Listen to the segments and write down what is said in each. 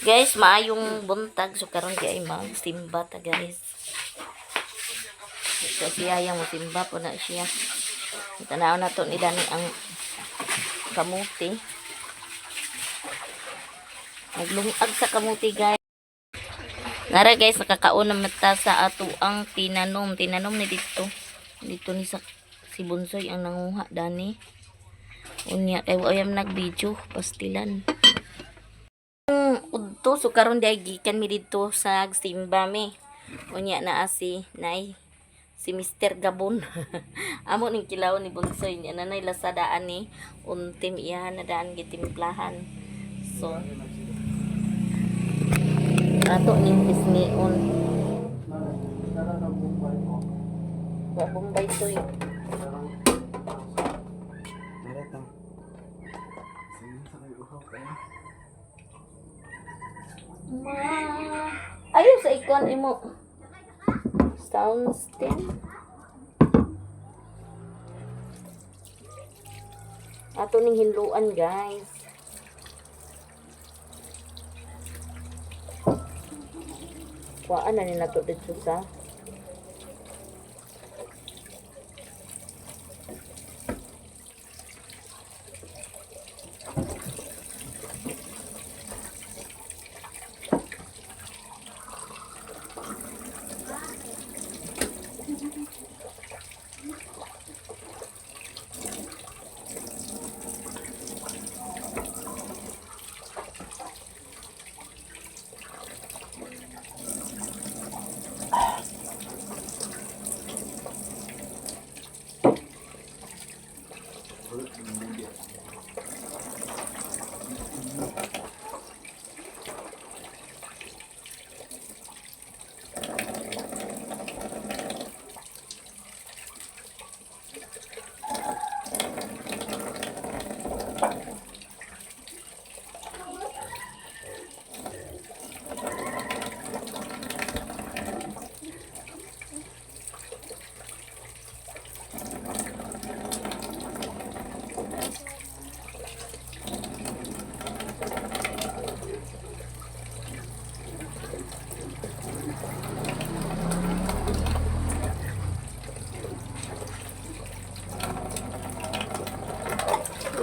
Guys, maayong buntag. So karon di ay magsimba ta, guys. So siya yang mosimba po na siya. Tanaw na to ni Dani ang kamuti. Naglungag sa kamuti, guys. Nara, guys, nakakaon na mata sa ato ang tinanom. Tinanom ni dito. Dito ni sa si Bunsoy ang nanguha dani. Unya kay wa yam nag-video pastilan. Udto so karon di ay gikan mi didto sa simba mi. Unya naa si nay si Mr. Gabon. Amo ning kilaw ni Bunsoy niya nanay lasadaan ni untim iyahan na daan gitimplahan. So ato ning pisngion. Wa Bombay toy. Ma. Ayaw sa ikon imo. Sound stem. Ato ning hinluan, guys. Kuhaan na ni nato dito sa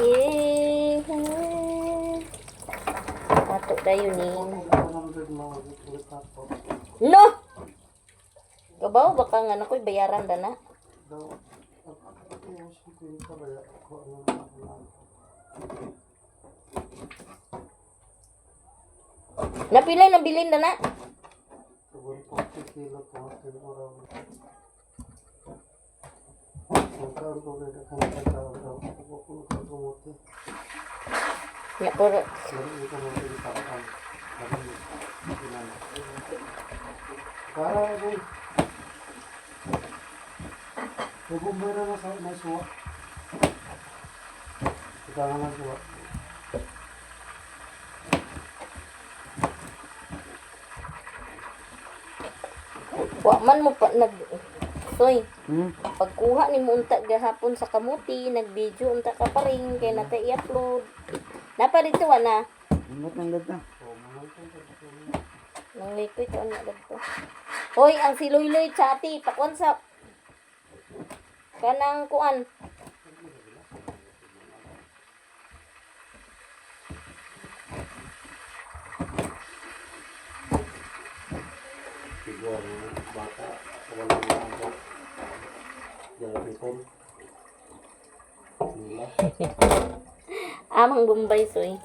Yeah. Ato dayon ni. No. Kabaw baka nga nakoy bayaran dana. Napilay nabilin dana. Ya pero wa man mo pa nag Soy, pagkuha ni mo unta gahapon sa kamuti, nag-video unta ka pa rin kay nata i-upload. Napa dito wa na. Ingat ng gata. Nang likoy taon na dito. Hoy, ang si Loyloy Chati, pakuan sa kanang kuan. Amang Bombay soy.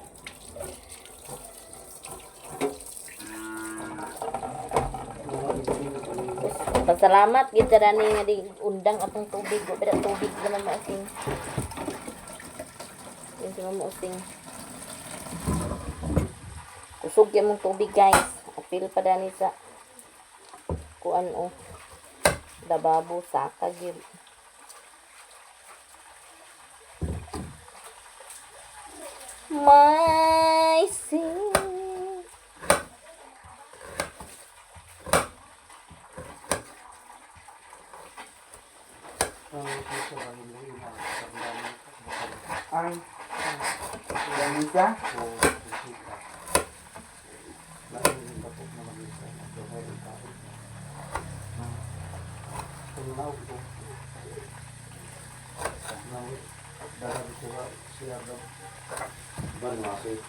Pasalamat gid ta dani nga di undang atong tubig, wa pero tubig naman mausing. Yun si Mama Using. Kusog yan mong tubig, guys. Apil pa dani sa kuan o. Dababo saka gyud. My sin. Ay. Lamisa? Tanaw ko. Tanaw. Dalag ko nga siya daw. Barnasi.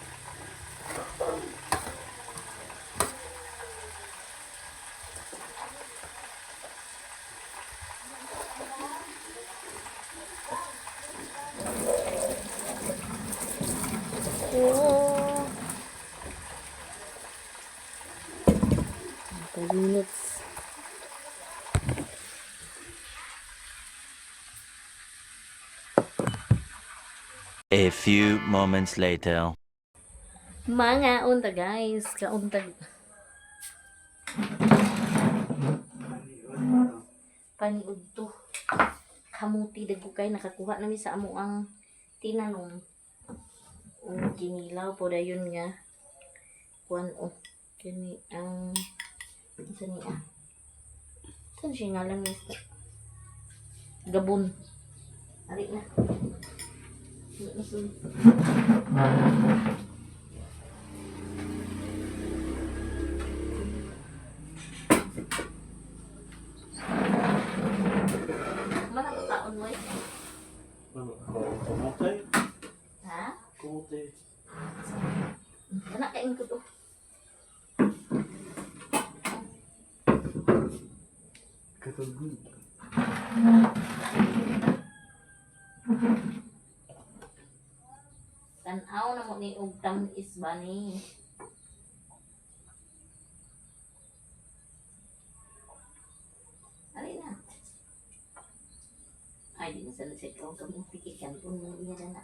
Oh. 5 minutes. A few moments later. Mga unta guys, kauntag. Paniud to. Kamuti dagko kay nakakuha nami sa amo ang tinanom. O kinilaw po dayon nga. Kuan o kini ang sa niya. Saan siya ngalan ni isda? Gabon. Ari na. Ari na, sul. Mana ka kaon mo eh? Ano? Kumutay. Ha? Kumutay. Kana kain ko to. Katagod. Tan-aw na mo ni og tamis ba ni. Ari na. Ay, di na sana siya ikaw kamuti kay kanton mo niya na na.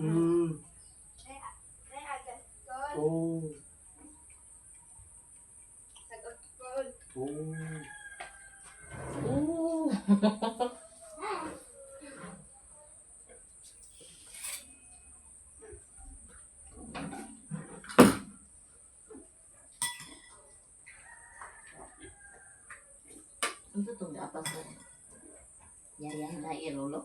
Oh. Oh. Ooh. Ano itong gapas mo? Yaya na irulo.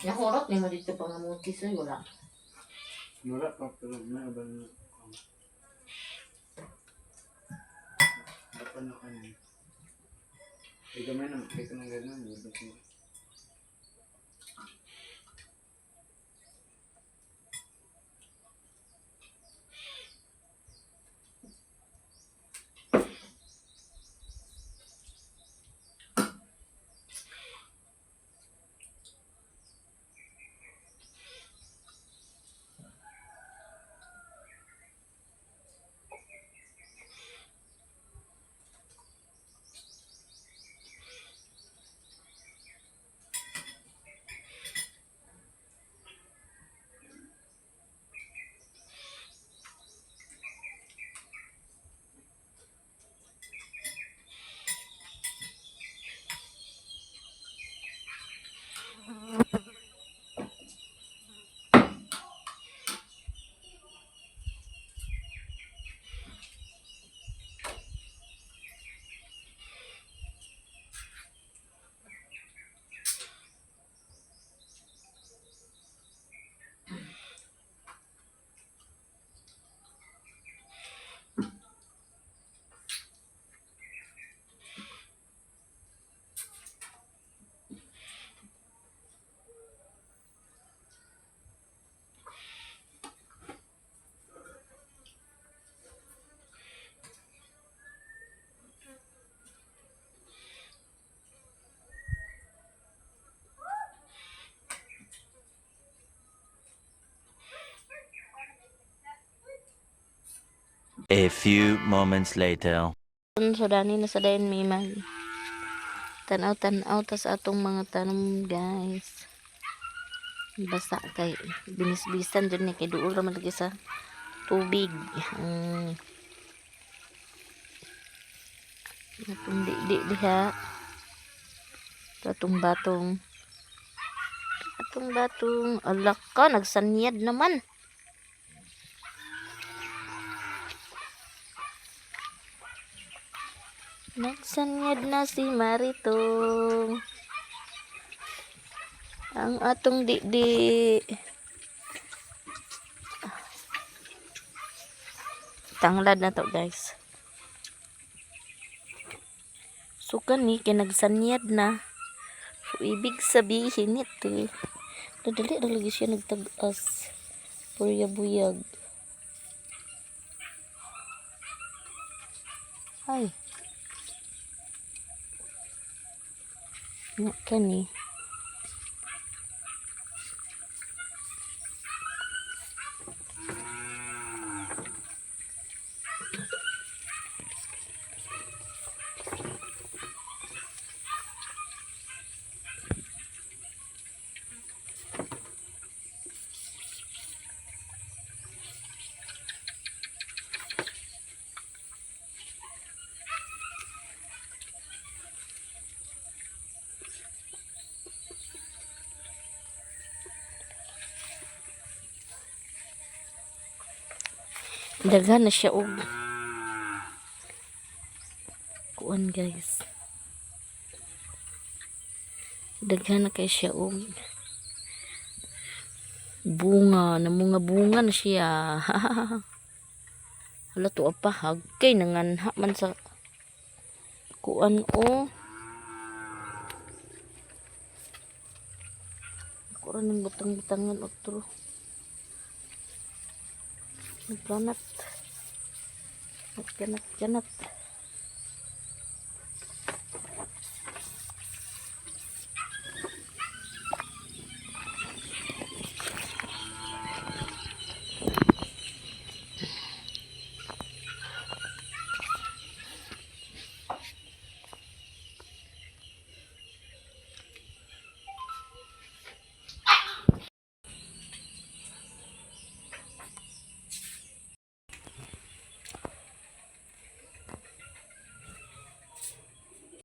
Nahurot nimo dito pangamuti soy, wala. Wala pa, pero may abal na. Dapat na kanya. Ay, gamay na. Kaya ka nang ganun. A few moments later. So dani na sa dayon may mag tanaw-tanaw ta sa atong mga tanom, guys. Basa kay binisbisan dyan ni kay duol ra man lagi sa tubig. Atong di diha. Atong batong. Atong batong. Alak ka, nagsanyad naman. Nagsanyad na si Maritong. Ang atong di-di. Tanglad na to, guys. So kani kay nagsanyad na. So ibig sabihin nito, eh, dadali ra lagi siya nagtag-as. Purya buyag. Ay. Nga kani. Daghan na siya og kuan, guys. Daghan na kay siya og bunga, namunga bunga na siya. Hala to pa hagkay nanganha man sa kuan o. Ako ra ning butang-butangan otro. Nagkanat. Nagkanat, kanat.